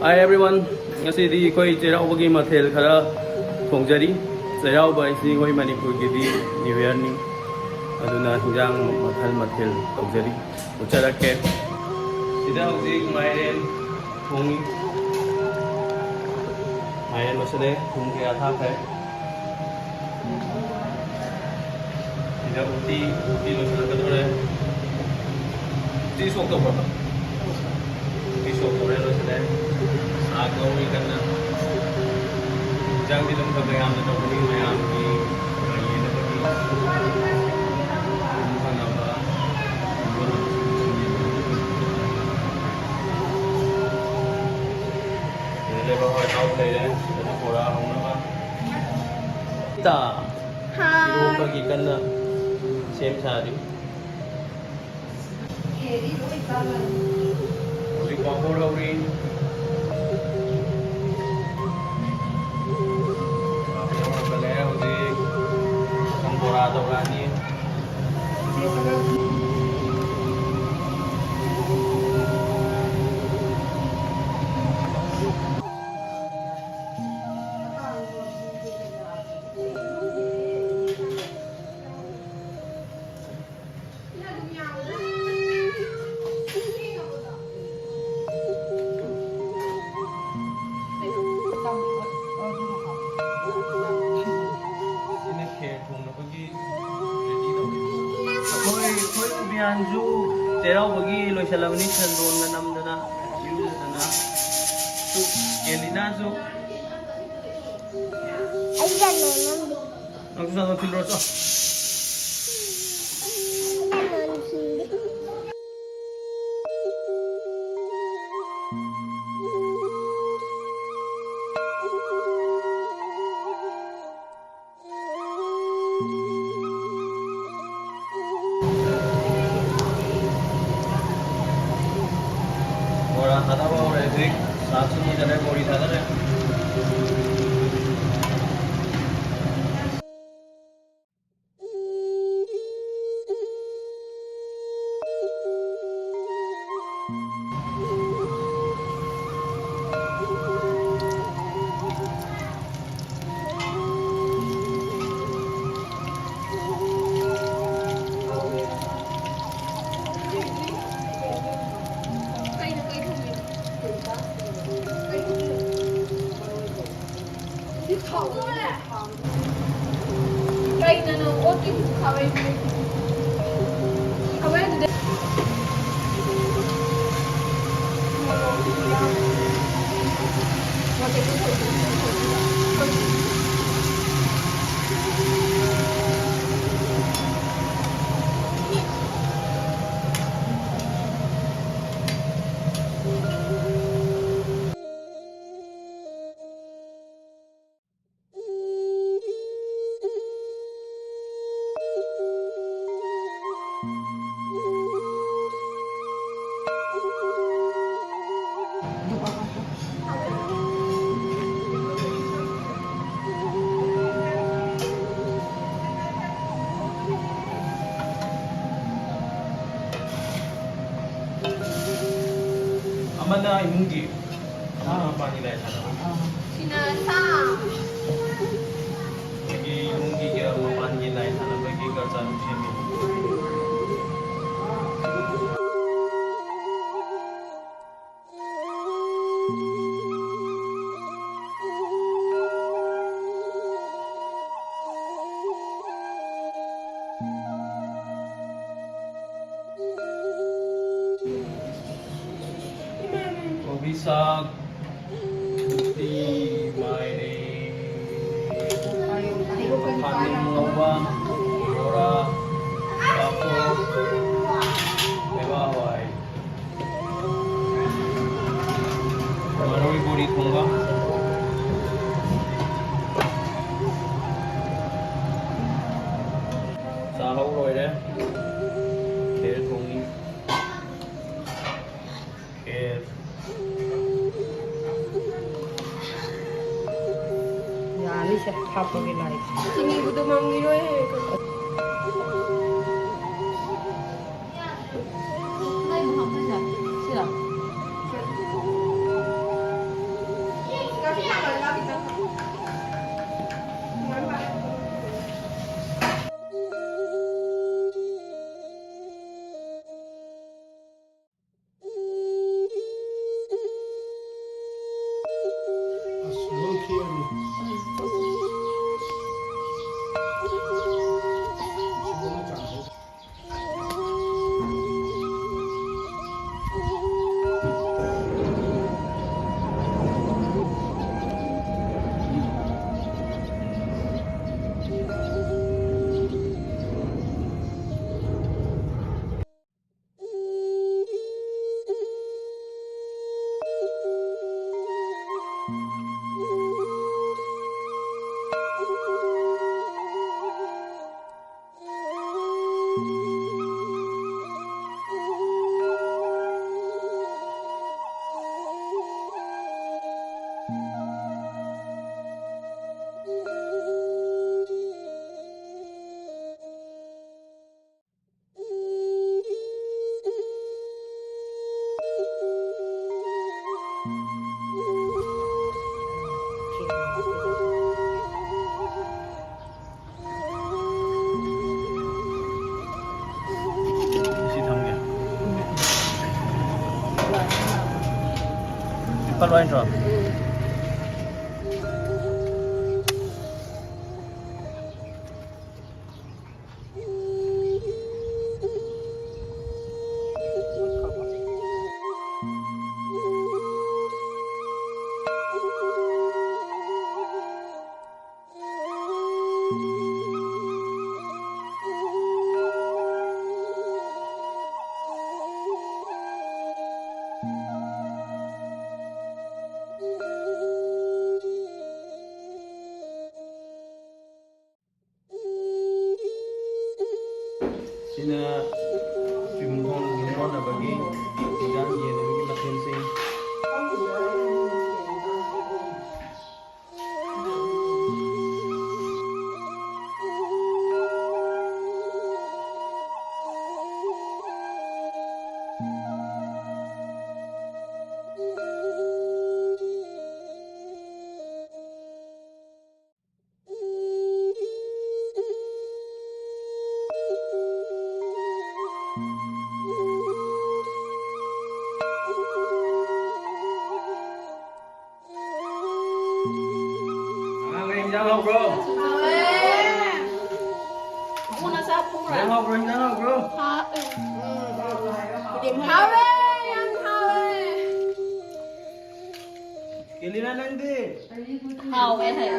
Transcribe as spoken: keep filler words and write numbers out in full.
Hi everyone, ꯉꯁꯤꯗꯤ ꯑꯩꯈꯣꯏ ꯆꯩꯔꯥꯎꯕꯒꯤ ꯃꯊꯦꯜ ꯈꯔ ꯊꯣꯡꯖꯔꯤ꯫ ꯆꯩꯔꯥꯎꯕ ꯍꯥꯏꯁꯤ ꯑꯩꯈꯣꯏ ꯃꯅꯤꯄꯨꯔꯒꯤꯗꯤ New Yearꯅꯤ, ꯑꯗꯨꯅ ꯍꯤꯟꯖꯥꯡ ꯃꯈꯜ ꯃꯊꯦꯜ ꯇꯧꯖꯔꯤ, ꯎꯠꯆꯔꯛꯀꯦ꯫ ꯁꯤꯗ ꯍꯧꯖꯤꯛ ꯃꯥꯏꯔꯦꯟ ꯊꯣꯡꯉꯤ꯫ ꯃꯥꯏꯔꯦꯟ ꯃꯁꯤꯗ ꯊꯨꯝ ꯀꯌꯥ ꯊꯥꯛꯈ꯭ꯔꯦ꯫ ꯁꯤꯗ ꯎꯇꯤ, ꯎꯇꯤ ꯂꯣꯏꯁꯤꯜꯂꯛꯀꯗꯧꯔꯦ꯫ ꯎꯇꯤ ꯁꯣꯛ ꯇꯧꯕ꯭ꯔꯣ? ꯎꯇꯤ ꯁꯣꯛ ꯇꯧꯔꯦ, ꯂꯣꯏꯁꯤꯜꯂꯦ꯫ ꯁꯥꯛ ꯉꯧꯔꯤ ꯀꯟꯅ꯫ ꯏꯟꯖꯥꯡꯗꯤ ꯑꯗꯨꯝ ꯈꯔ ꯈꯔ ꯌꯥꯝꯅ ꯇꯧꯒꯅꯤ, ꯃꯌꯥꯝꯒꯤ ꯈꯔ ꯌꯦꯟꯅꯕꯒꯤ꯫ ꯑꯗꯨꯝ ꯐꯅꯕ꯫ ꯁꯤꯗ ꯂꯩꯕ ꯍꯣꯏ ꯏꯇꯥꯎ ꯂꯩꯔꯦ꯫ ꯁꯤꯗꯅ ꯕꯣꯔꯥ ꯍꯧꯅꯕ꯫ ꯇꯥ꯫ ꯍꯥꯏ꯫ ꯏꯔꯣꯝꯕꯒꯤ ꯀꯟꯅ ꯁꯦꯝ ꯁꯥꯔꯤ꯫ ꯍꯧꯖꯤꯛ ꯄꯥꯐꯣꯔ ꯍꯧꯔꯤ꯫ ꯄꯥꯐꯣꯔ ꯍꯧꯒꯠꯂꯦ ꯍꯧꯖꯤꯛ꯫ ꯃꯊꯪ ꯕꯣꯔꯥ ꯇꯧꯔꯛꯑꯅꯤ꯫ ꯁꯤꯅ ꯈꯦꯔ ꯊꯣꯡꯅꯕꯒꯤ ꯔꯦꯗꯤ ꯇꯧꯔꯤ꯫ ꯑꯩꯈꯣꯏ, ꯑꯩꯈꯣꯏ ꯎꯕꯤꯌꯥꯟꯁꯨ ꯆꯩꯔꯥꯎꯕꯒꯤ ꯂꯣꯏꯁꯤꯜꯂꯕꯅꯤ, ꯁꯦꯟꯗꯣꯟꯒ ꯅꯝꯗꯅ, ꯏꯔꯨꯖꯗꯅ꯫ ꯁꯨ, ꯀꯦꯂꯤꯅꯥꯁꯨ꯫ ꯑꯩ ꯆꯠꯂꯣ ꯅꯪꯗꯤ꯫ ꯅꯪꯁꯨ ꯆꯠꯂꯣ, ꯊꯤꯜꯂꯨꯔꯣ, ꯆꯣ꯫ ꯕꯣꯔꯥ ꯊꯥꯗꯕ ꯍꯧꯔꯦ ꯍꯧꯖꯤꯛ꯫ ꯆꯥꯛꯁꯨ ꯃꯨꯟꯖꯜꯂꯦ, ꯕꯣꯔꯤ ꯊꯥꯗꯔꯦ꯫ ꯀꯩꯅꯣ ꯅꯪ ꯑꯣꯠꯀꯤ ꯈꯥꯕꯩ ꯈꯥꯕꯩ ꯑꯗꯨꯗ ꯑꯃꯅ ꯏꯃꯨꯡꯒꯤ, ꯑꯃꯅ ꯃꯄꯥꯟꯒꯤ ꯂꯥꯏ ꯁꯥꯟꯅꯕ꯫ ꯁꯤꯅ ꯁꯥ꯫ ꯑꯩꯈꯣꯏꯒꯤ ꯏꯃꯨꯡꯒꯤ ꯃꯄꯥꯟꯒꯤ ꯂꯥꯏ ꯁꯥꯟꯅꯕꯒꯤ ꯒꯔꯆꯥꯟ ꯁꯦꯝꯃꯤ꯫ ꯀꯣꯕꯤ ꯁꯥꯛ, ꯎꯇꯤ, ꯃꯥꯏꯔꯦꯟ, ꯈꯥꯃꯦꯟ ꯉꯧꯕ, ꯕꯣꯔꯥ, ꯄꯥꯐꯣꯔ, ꯂꯩꯕꯥꯛ ꯍꯋꯥꯏ꯫ ꯃꯔꯣꯏ ꯕꯣꯔꯤ ꯊꯣꯡꯕ꯫ ꯆꯥꯍꯧ ꯂꯣꯏꯔꯦ꯫ ꯈꯦꯔ ꯊꯣꯡꯉꯤ꯫ ꯈꯦꯔ꯫ ꯌꯥꯅꯤꯁꯦ ꯍꯥꯞꯄꯒꯦ ꯂꯥꯏꯁꯦ꯫ ꯆꯤꯅꯤꯕꯨꯗ ꯃꯪꯉꯤꯔꯣꯏ꯫ ꯑꯁ, ꯂꯣꯏ ꯁꯤ ꯊꯝꯒꯦ꯫ ꯄꯤꯛꯄ ꯂꯣꯏ ꯅꯠꯇ꯭ꯔꯣ? ꯁꯤꯅ ꯆꯨꯏꯃꯨꯡꯈꯣꯡ ꯌꯨꯝꯂꯣꯟꯅꯕꯒꯤ ꯏꯟꯖꯥꯡ ꯌꯦꯟꯅꯕꯒꯤ ꯃꯊꯦꯜꯁꯤꯡ꯫ ꯍꯤꯟꯖꯥꯡ ꯍꯥꯎꯕ꯭ꯔꯣ? ꯍꯥꯎꯋꯦ꯫ ꯑꯃꯨꯛ ꯅꯆꯥ ꯐꯨꯔꯦ꯫ ꯍꯤꯟꯖꯥꯡ ꯍꯥꯎꯕ꯭ꯔꯣ? ꯍꯤꯟꯖꯥꯡ ꯍꯥꯎꯕ꯭ꯔꯣ? ꯍꯥꯎꯋꯦ꯫ ꯌꯥꯝ ꯍꯥꯎꯋꯦ꯫ ꯀꯦꯂꯤꯅꯥ, ꯅꯪꯗꯤ? ꯍꯥꯎꯋꯦ ꯍꯥꯏꯌꯣ꯫